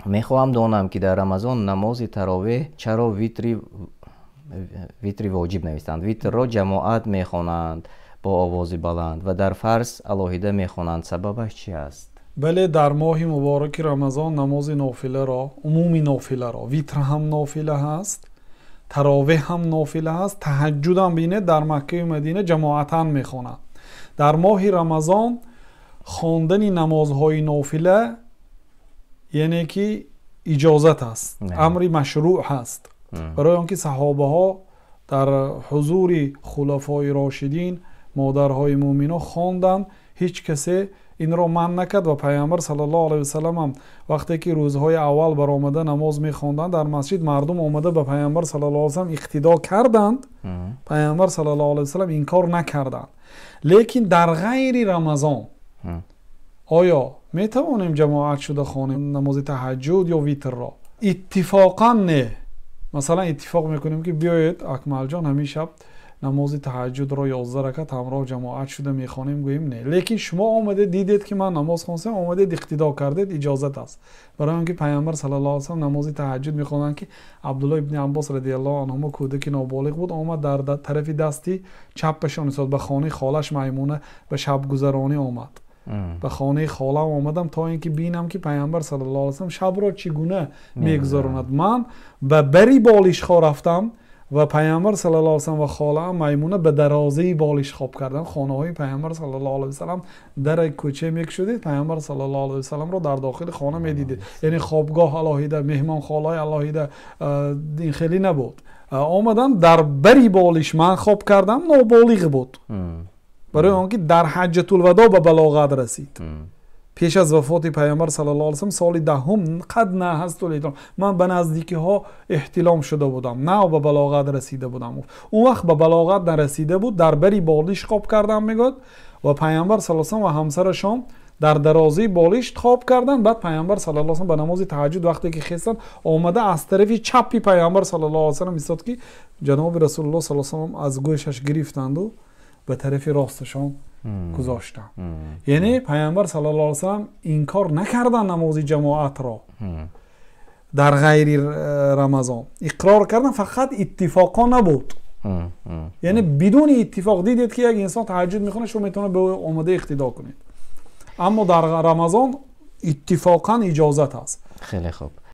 Мехоҳам донам, ки дар Рамазон намози таровеҳ чаро витри воҷиб навистанд? Витрро ҷамоат мехонанд бо овози баланд ва дар фарз алоҳида мехонанд. Сабабаш чи аст? Бале, дар моҳи мубораки Рамазон намози нофиларо, умуми нофиларо, витр ҳам нофила ҳаст, таровеҳ ҳам нофила ҳаст, таҳаҷҷуд ҳам, бинед, дар Маккаю Мадина ҷамоатан мехонанд. Дар моҳи Рамазон хондани намозҳои нофила, яъне ки иҷозат аст, амри машрӯъ ҳаст, барои он ки саҳобаҳо дар ҳузури хулафои рошидин, модарҳои мӯмино хонданд, ҳеҷ касе инро манъ накард. Ва Пайғамбар саллаллоҳу алайҳи васаллам ҳам вақте ки рӯзҳои аввал баромада намоз мехонданд дар масҷид, мардум омада ба Пайғамбар саллаллоҳу алайҳи васаллам иқтидо карданд, Пайғамбар саллаллоҳу алайҳи васаллам инкор накарданд. Лекин дар ғайри Рамазон оё метавонем ҷамоат шуда хонем намози таҳаҷҷуд ё витрро? Иттифоқан не. Масалан, иттифоқ мекунем, ки биёед, Акмалҷон, ҳамин шаб намози таҳаҷҷудро 11 ракат ҳамроҳ ҷамоат шуда мехонем, гӯем, не. Лекин шумо омадед, дидед, ки ман намоз хондам, омадед, иқтидо кардед, иҷозат аст, барои он ки Пайғамбар саллаллоҳу алайҳи васаллам намози таҳаҷҷуд мехонданд, ки Абдуллоҳ ибни Аббос радиаллоҳу анҳумо кӯдаки ноболиғ буд, омад, дар тарафи дасти чаппашон истод, ба хонаи холаш Маймуна ба шабгузаронӣ омад. Ба хонаи холам омадам, то ин ки бинам, ки Пайғамбар саллаллоҳу алайҳи васаллам шабро чӣ гуна мегузаронад. Ман ба бари болишҳо рафтам ва Пайғамбар саллаллоҳу алайҳи васаллам ва холаам Маймуна ба дарозаи болиш хоб карданд. Хонаҳои Пайғамбар саллаллоҳу алайҳи васаллам дар кӯча мекушудед, Пайғамбар саллаллоҳу алайҳи васалламро дар дохили хона медидед, яъне хобгоҳ алоҳида, меҳмонхонаи алоҳида, ин хеле набуд. Омадам, дар бари болиш ман хоб кардам. Ноболиғ буд, барои он ки дар ҳаҷҷатулвадо ба балоғат расид, пеш аз вафоти Пайғамбар саллаллоҳу алайҳи васаллам, соли 10-ум. Қад наҳастул, ман ба наздикиҳо эҳтилом шуда будам, нав ба балоғат расида будам. Он вақт ба балоғат нарасида буд. Дар бари болиш хоб кардам, мегӯяд, ва Пайғамбар саллаллоҳу алайҳи васаллам ва ҳамсарашон дар дарозаи болишт хоб карданд. Баъд Пайғамбар саллаллоҳу алайҳи васаллам ба намози таҳаҷҷуд вақте ки хестанд, омада, аз тарафи чапи Пайғамбар саллаллоҳу алайҳи васаллам истод, ки ҷаноби Расулуллоҳ саллаллоҳу алайҳи васаллам аз гӯшаш гирифтанду ба тарафи росташон гузоштанд. Яъне Пайғамбар саллаллоҳу алайҳи васаллам инкор накарданд намози ҷамоатро дар ғайри Рамазон, иқрор карданд, фақат иттифоқо набуд. Яъне бидуни иттифоқ дидед, ки як инсон таҳаҷҷуд мехонад, шумо метавонед ба ӯ омода иқтидо кунед, аммо дар Рамазон иттифоқан иҷозат аст. Хеле хуб.